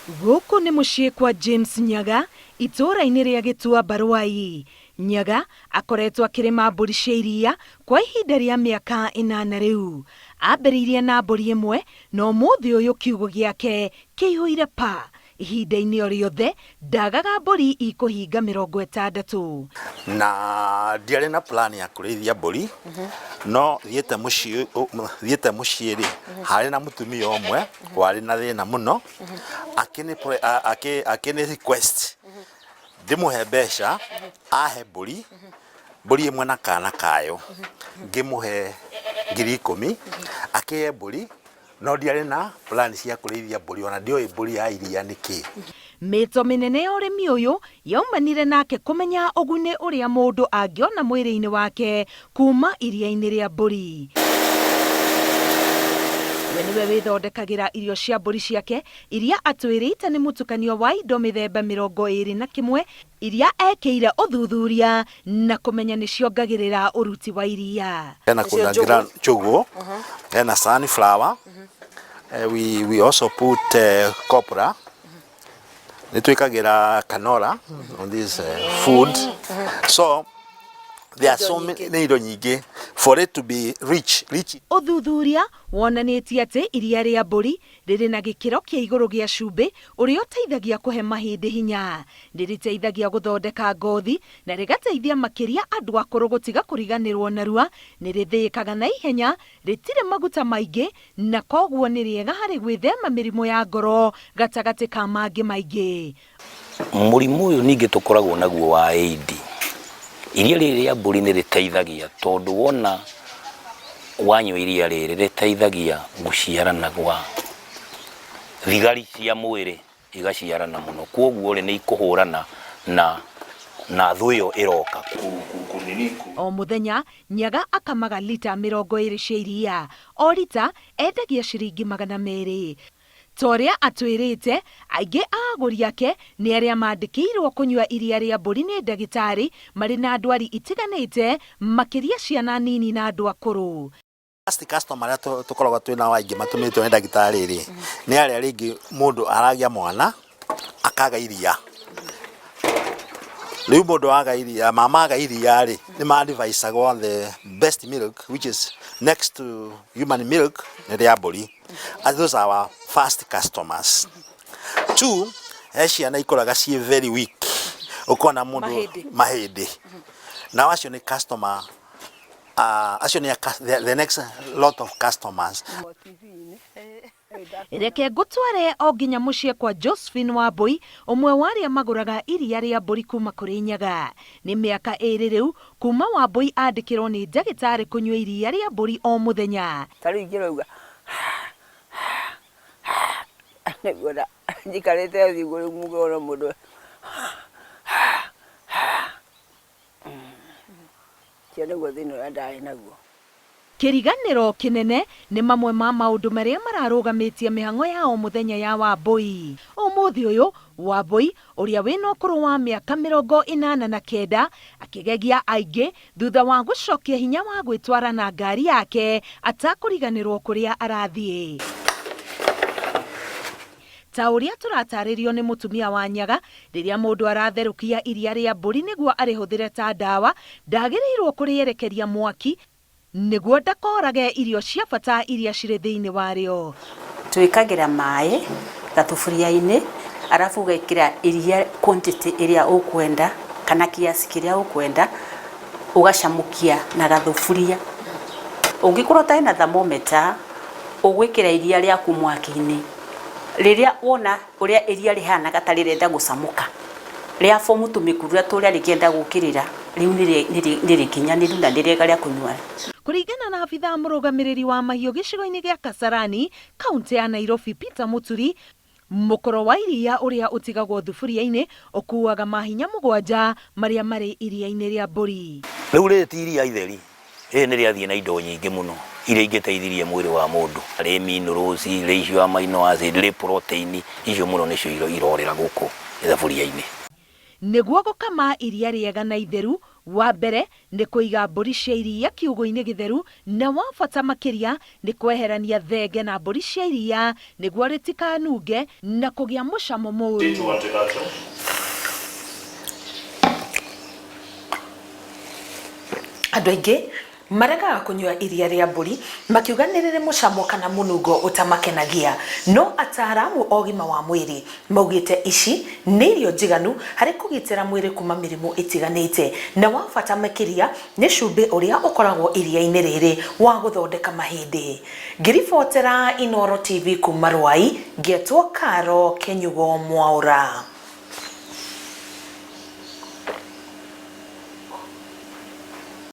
Gũkũ nĩ mũciĩ kwa James Nyaga, itũũra-inĩ rĩa Gĩtuamba Rwai. Nyaga akoretwo akĩrĩma mbũri cia iria kwa ihinda rĩa mĩaka ĩnana rĩu. Ambĩrĩirie na mbũri ĩmwe na ũmũthĩ ũyũ kiugũ gĩake kĩihũire pa. Ihinda-inĩ o rĩothe ndagaga mbũri ikũhinga 60. Na ndiarĩ na plan ya kũrĩithia mbũri, no thiĩte mũciĩ, thiĩte mũciĩ rĩ, harĩ na mũtumia ũmwe warĩ na thĩna mũno, akĩnĩ request ndĩmũhe mbeca ahe mbũri, mbũri ĩmwe na kana kayo, ngĩmũhe 10,000 akĩhe mbũri. No ndiarĩ na plan cia kũrĩithia mbũri ona ndioĩ mbũri ya iria nĩ kĩĩ. Mĩto mĩnene ya ũrĩmi ũyũ yaumanire nake kũmenya ũguni ũrĩa mũndũ angĩona mwĩrĩ-inĩ wake kuma iria-inĩ rĩa mbũri. We nĩwe wĩthondekagĩra irio cia mbũri ciake iria atwĩrĩte nĩ mũtukanio wa indo mĩthemba 21 iria ekĩire ũthuthuria na kũmenya nĩ ciongagĩrĩra ũruti wa iria. Hena Nĩcio kuna njũgũ. Njũgũ, hena sunflower. We also put copra. Nĩ twĩkagĩra canola on this food. So there are so many, nĩ indo nyingĩ for it to be rich, rich. Ũthuthuria wonanĩtie atĩ iria rĩa mbũri Rĩrĩ na gĩkĩro kĩa igũrũ gĩa cumbĩ ũrĩa ũteithagia kũhe mahĩndĩ hinya. Nĩ rĩteithagia gũthondeka ngothi na rĩgateithia makĩria andũ akũrũ gũtiga kũriganĩrwo narua. Nĩ rĩthĩĩkaga na ihenya, rĩtirĩ maguta maingĩ na kwoguo nĩ rĩega harĩ gwĩthema mĩrimũ ya ngoro gatagatĩ ka mangĩ maingĩ. Mũrimũ ũyũ ningĩ tũkoragwo naguo wa AID, iria rĩrĩ rĩa mbũri nĩ rĩteithagia tondũ wona wanyua iria rĩrĩ rĩteithagia gũciarana gwa thigari cia mwĩrĩ igaciarana mũno, kwoguo rĩ nĩ ikũhũrana na na thũ ĩyo ĩroka. O mũthenya Nyaga akamaga lita 20 cia iria. O lita endagia ciringi 200. Ta ũrĩa atwĩrĩte, aingĩ a agũri ake nĩ arĩa mandĩkĩirwo kũnyua iria rĩa mbũri nĩ ndagĩtarĩ marĩ na ndwari itiganĩte, makĩria ciana nini na andũ akũrũ. First customer arĩa tũkoragwo twĩ nao aingĩ matũmĩtwo nĩ ndagĩtarĩ rĩ, nĩ arĩa rĩngĩ mũndũ aragĩa mwana akaga iria. Rĩu mũndũ aga iria, mama aga iria rĩ, nĩ ma advisagwo the best milk which is next to human milk nĩ rĩa mbũri. And those are our first customers. Two, he ciana ikũraga ciĩ very weak. Ũkona mũndũ Mahĩndĩ. Mahĩndĩ. Nao acio nĩ customer, acio nĩ the next lot of customers. Reke ngũtware o nginya mũciĩ kwa Josephine Wambui, ũmwe wa arĩa magũraga iria rĩa mbũri kuma kũrĩ Nyaga. Nĩ mĩaka ĩrĩ rĩu kuma Wambui andĩkĩrwo nĩ ndagĩtarĩ kũnyua iria rĩa mbũri o mũthenya. Ta rĩu ingĩrauga nĩguo njikarĩte thĩ ũguo rĩu mũngĩona mũndũ ũcio nĩguo thĩna ũrĩa ndarĩ naguo. Kĩriganĩro kĩnene nĩ mamwe ma maũndũ marĩa mararũgamĩtie mĩhang'o ya o mũthenya ya Wambũi. Ũmũthĩ ũyũ, Wambũi, ũrĩa wĩna ũkũrũ wa mĩaka 89, akĩgegia aingĩ thutha wa gũcokia hinya wa gwĩtwara na ngari yake atakũriganĩrwo kũrĩa arathiĩ. Ta ũrĩa tũratarĩrio nĩ mũtumia wa Nyaga, rĩrĩa mũndũ aratherũkia iria rĩa mbũri nĩguo arĩhũthĩre ta ndawa, ndagĩrĩirwo kũrĩerekeria mwaki nĩguo ndakorage irio cia bata iria cirĩ thĩinĩ warĩo. Twĩkagĩra maĩ gathuburia-inĩ arabu ũgekĩra iria quantity ĩrĩa ũkwenda kana kiasi kĩrĩa ũkwenda ũgacamũkia na gathuburia. Ũngĩkorwo ũtarĩ na thermometer ũgwĩkĩra iria rĩaku mwaki-inĩ, rĩrĩa wona ũrĩa iria rĩhanaga ta rĩrenda gũcamũka rĩa form tũmĩkurura tũrĩa rĩngĩenda gũkĩrĩra, rĩu nĩ rĩkinyanĩru na nĩ rĩega rĩa kũnyua. Kũringana na abithaa mũrũgamĩrĩri wa mahiũ gĩcigo-inĩ gĩa Kasarani, kauntĩ ya Nairobi Peter Mũturi, mũkoro wa iria ũrĩa ũtigagwo thuburia-inĩ ũkuaga mahinya mũgwanja marĩa marĩ iria-inĩ rĩa mbũri. Rĩu rĩrĩ ti iria itheri, Rĩrĩ nĩ rĩathiĩ na indo nyingĩ mũno iria ingĩteithirie mwĩrĩ wa mũndũ. Rĩ minerals, rĩ icio amino acid, rĩ protein, icio mũno nĩcio irorĩra gũkũ thaburia-inĩ. Nĩguo gũkama iria rĩega na itheru, Wa mbere nĩ kũiga mbũri cia iria kiugũ-inĩ gĩtheru, na wa bata makĩria nĩ kweherania thenge na mbũri cia iria nĩguo rĩtikanunge na kũgĩa mũcamo mũru. Andũ aingĩ maregaga kũnyua iria rĩa mbũri makiuga nĩ rĩrĩ mũcamo kana mũnungo ũtamakenagia, no ataaramu a ũgima wa mwĩrĩ maugĩte ici nĩ irio njiganu harĩ kũgitĩra mwĩrĩ kuma mĩrimũ ĩtiganĩte, na wa bata makĩria nĩ cumbĩ ũrĩa ũkoragwo iria-inĩ rĩrĩ wa gũthondeka mahĩndĩ. Ngĩribotera Inooro TV kuma Ruai, ngetwo Caro Kĩnyugo Mwaũra.